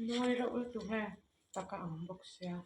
Mawi reuh lutuk e tak a ang bawk sia.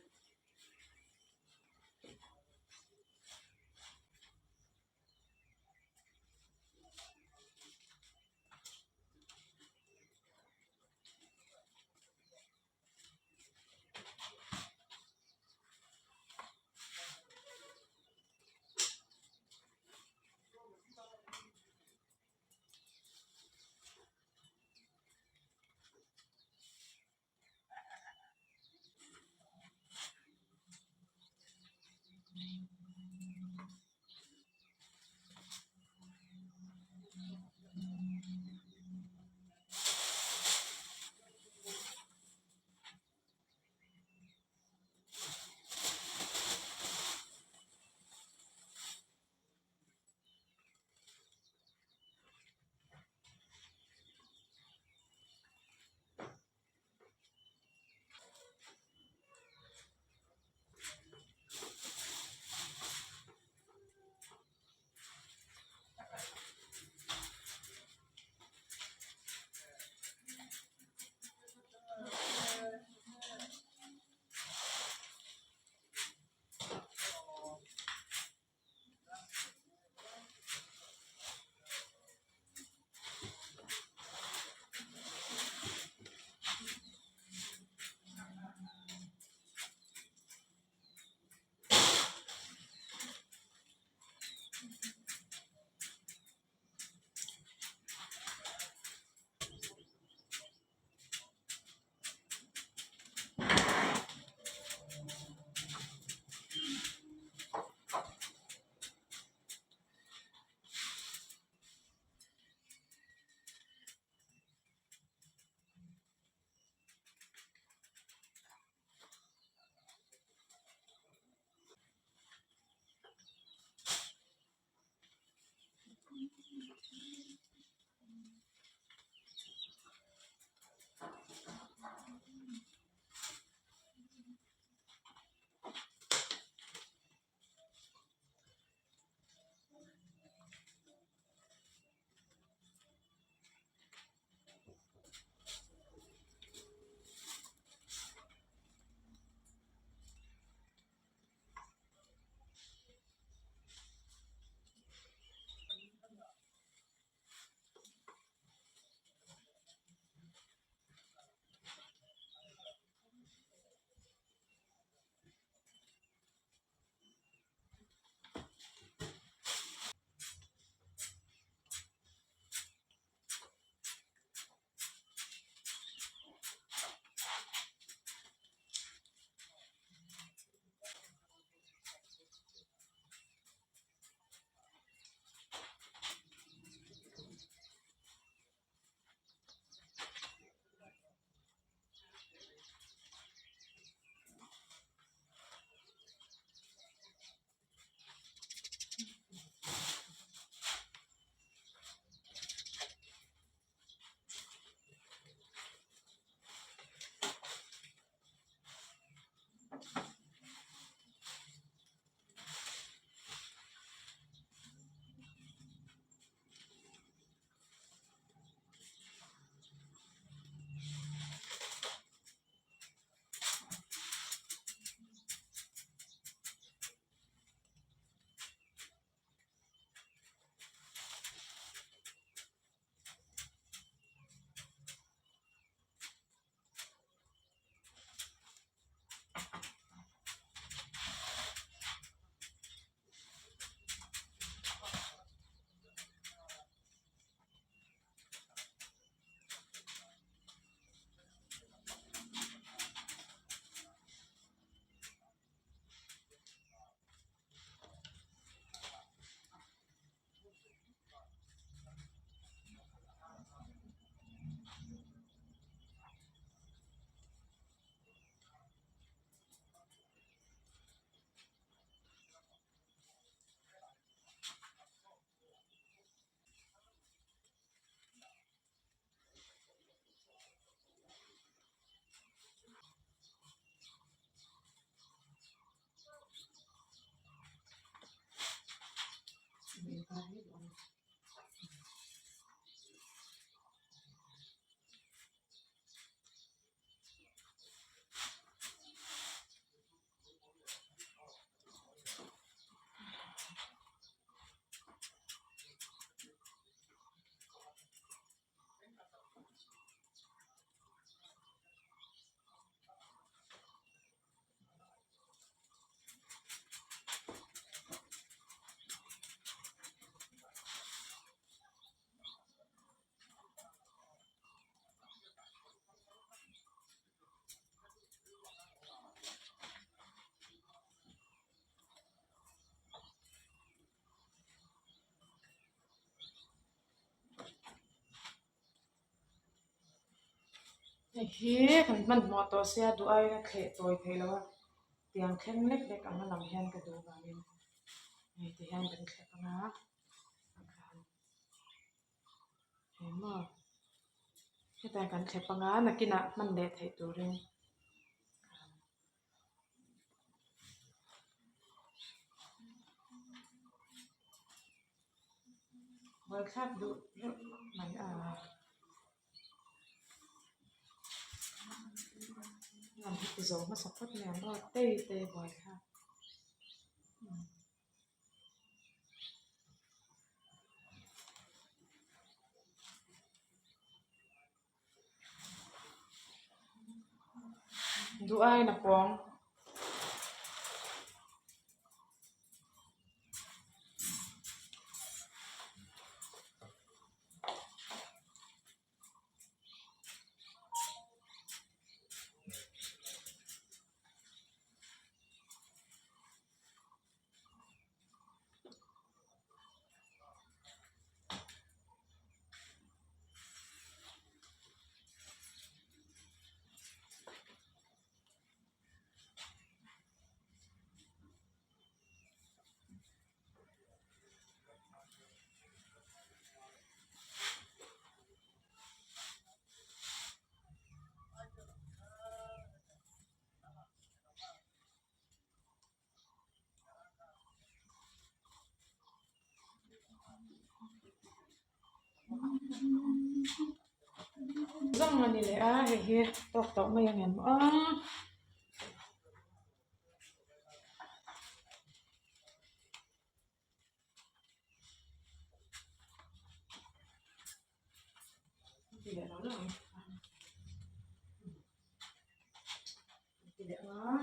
Hei hi kan hmanhmawh tawh sia duh aiin a thleh tawi theih loh a, tiang thleng lek lek ang a lang hian ka duh vangin hei ti hian kan thlep ang a, engmaw hetah kan thlep ang a nakinah hman leh theih turin. Buaithlak duh reuh mai a. Lam hi ti zo hmasa phawt mai ang aw tei tei buaithlak. Duh aiin a pawng. Zawng a ni leh a hei hi tawk tawh mai ang em aw. Ti leh lo lo ang. Ti leh ang a.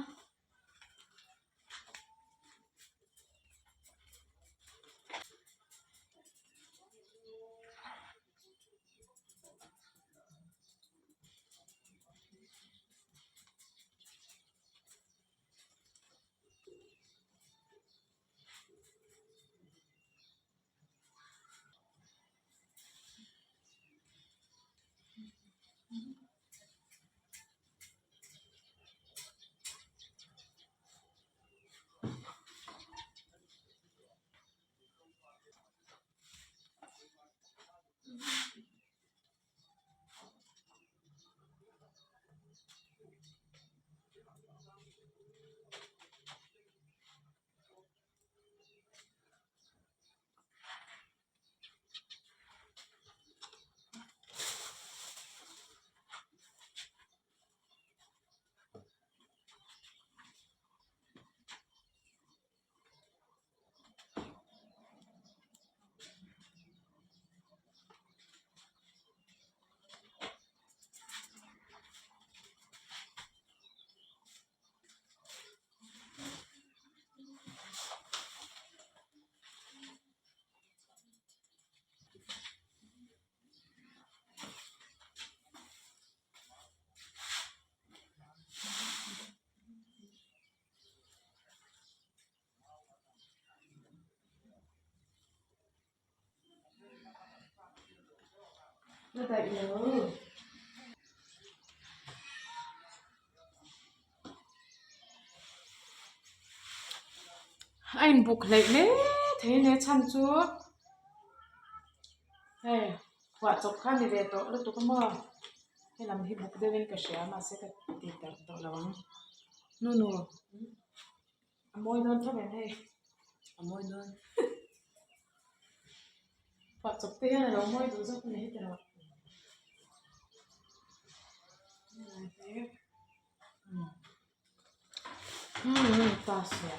Na daih lo. A inbuk hleih hle thei a nia chhan chu hei phuah chawp kha a ni ve tawh lutuk a maw helam hi buk deuhin ka hria mahse ka ti darh tawh lo ang nu nu a mawi dawn tho em hei a mawi dawn phuah chawp te hian a lo mawi duh zawk a ni heti rawh. Ta sia.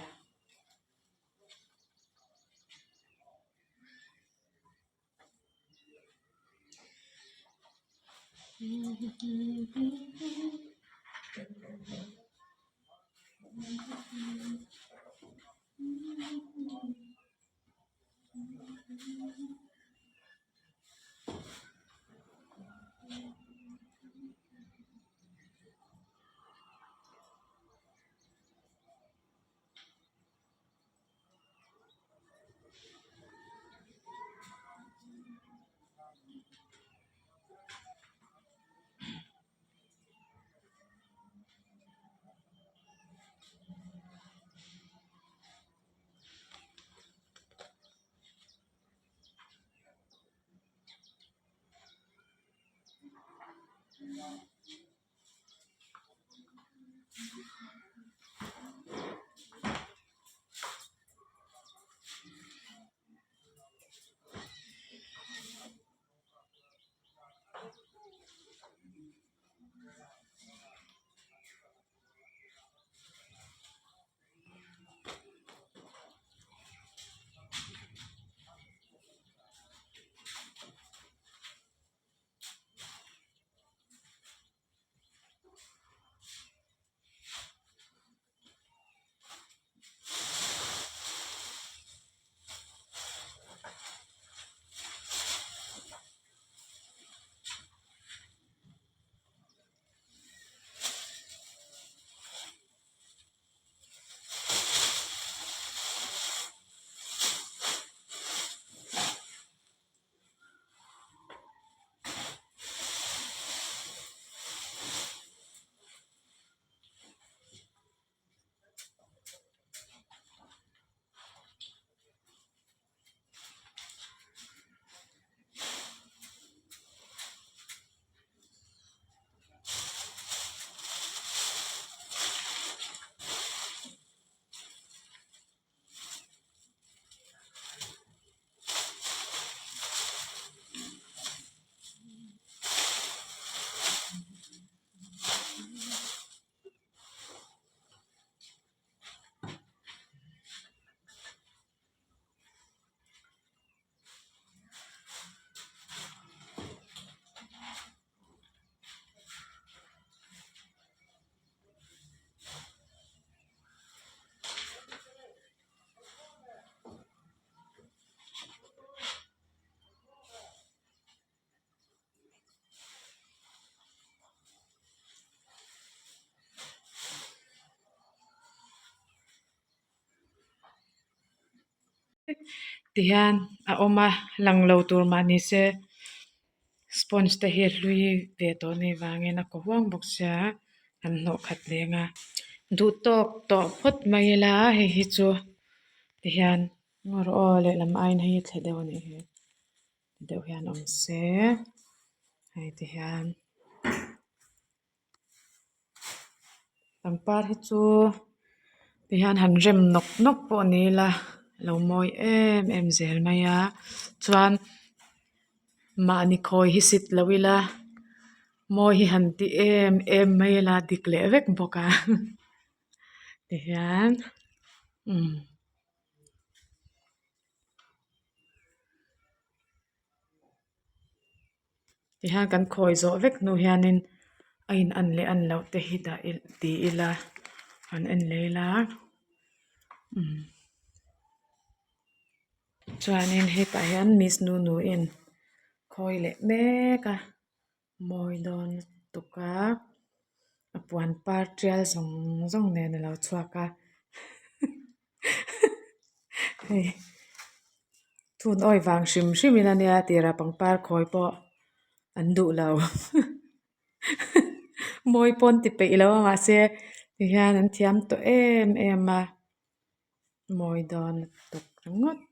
Tihian a awm a lang lo tur mah ni se sponge te hi a hlui ve tawh a nih vangin a kaw huang bawk sia an hnawh khat leng a duh tawk tawh phawt mai ila hei hi chu tihian ngaw rawh aw lehlam aiin hei hi thle deuh a nih hi deuh hian awm se hei tihian. Pangpar hi chu tihian han rem nawk nawk pawh ni ila a lo mawi em em zel mai a chuan mahni khawi hi sit lo ila mawi hi han ti em em mai ila dik leh vek bawk a tihian umm. Tihian kan khawi zawh vek hnu hianin a in an leh an loh te hi dah ila ti ila han en leh ila umm chuanin hetah hian miss nunu in khawi leh mek a mawi dawn lutuk a a puan par tial zawng zawng nen a lo chhuak a. Hei thun awi vang hrim hrim in ania tirah pangpar khawi pawh an duh lo mawi pawn ti peih lo a mahse tihian an thiam tawh em em a mawi dawn lutuk ringawt.